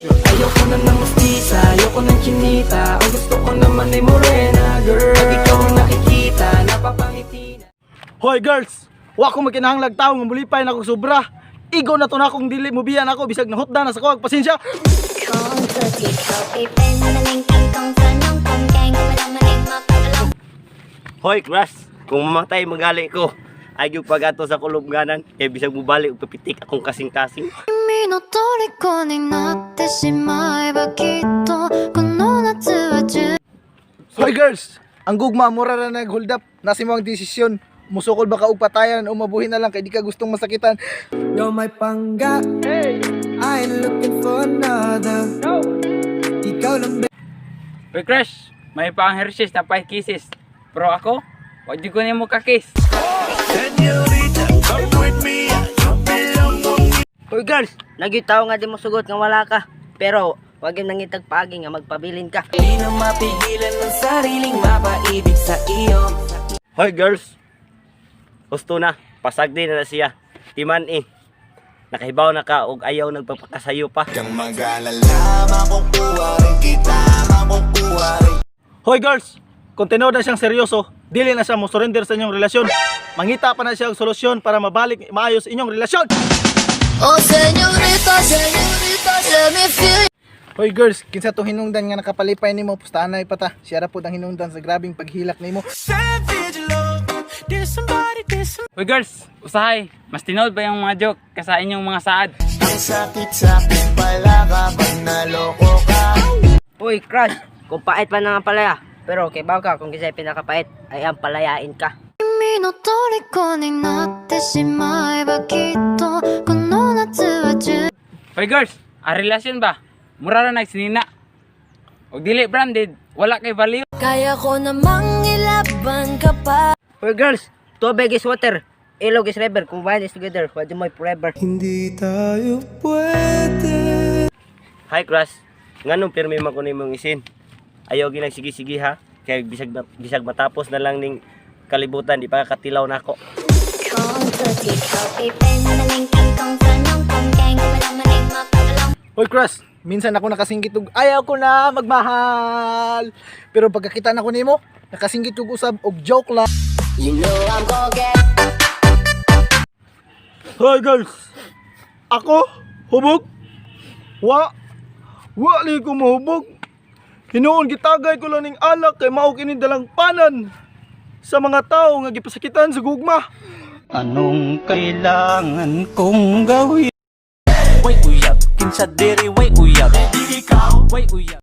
Ayoko na ng mestiza, ayoko ng chinita. Ang gusto ko naman ay morena, girl. Pag ikaw ang nakikita, napapangiti na. Hoy girls, wa ko magkinahanglag tawo nga mulipay na kog sobra. Igo na to na akong dili mobiya nako bisag nahutda na sa kuwag pasensya. ของเธอที่เข้าไปเป็นมะเร็งกินกองฟันน้องกองแกงก็ไม่ต้องมะเร็งมาปะลอง Hoy, crush! Kung mamatay magali ko, ay yung pag-ato sa kulubganan, kay bisag mubalik, papitik akong kasing-kasing. 君の虜になってしまえばきっとこの夏は充 Hoy girls, ang gugma mura ra nag hold up. Nasa imo ang desisyon. Musukol ba ka og patayan o mabuhi na lang kay di ka gustong masakitan. You're my pangga. I ain't looking for another. Ikaw lang. Uy crush, may pang Hershey's na pay kisses. Pero ako, wag di ko nimo ka-kiss. Hoy girls, nagyutaw nga di mo sugot nga wala ka. Pero wag yung nangitag paagi nga magpabilin ka. Di na mapigilan ng sariling mapaibig sa iyo. Hoy, girls! Gusto na, pasagdi na na siya. Timan eh. Nakahibaw na ka og ayaw nagpapakasayo pa. Kang mag-alala, makukuha rin kita, makukuha rin. Hoy girls, kung tinuod na siyang seryoso, dili na siya mo surrender sa inyong relasyon. Mangita pa na siya og solusyon para mabalik maayos inyong relasyon. Oh señorita, señorita, let me feel. Hoy girls, kinsa tong hinungdan nga nakapalipay nimo, pustahan na ipata. Siya ra pud ang hinungdan sa grabing paghilak nimo. Uy girls, usahay, mas tinuod ba yung mga joke kaysa inyong mga saad? Ang sakit-sakit pala kapag naloko ka. Uy crush, kung pait pa na nga palaya. Pero kay ka kung kisa'y pinakapait ay ang palayain ka. 君の虜になってしまえばきっとこの夏は充 Uy girls, ang relasyon ba? Mura ra nagsinina. Og dili branded, wala kay value. Kaya ko namang ilaban ka pa. Uy girls, tubig is water. Ilog is river. Combine is together. Wadi mo forever. Hindi tayo pwede. Hi, crush! Nganong pirmi man ko nimong isin? Ayaw ginag sige-sige ha. Kay bisag, bisag matapos na lang ning kalibutan, di pa katilaw na ako. ของเธอที่เข้าไปเป็นมะเร็งกินกองฟันน้องกองแกงก็ไม่ต้องมะเร็งมาปะลอง Hoy crush, minsan ako nakasingkit og ayaw ko na magmahal. Pero pagkakita na ko nimo, nakasingkit og usab og joke lang. You know I'm gonna get. Hoy girls, ako hubog. Wa wa li ko mahubog. Hinuon gitagay ko lang ning alak kay mao kini dalang panan sa mga tao nga gipasakitan sa gugma. Anong kailangan kong gawin? Way uyab, kinsa diri way uyab. Ikaw, way uyab.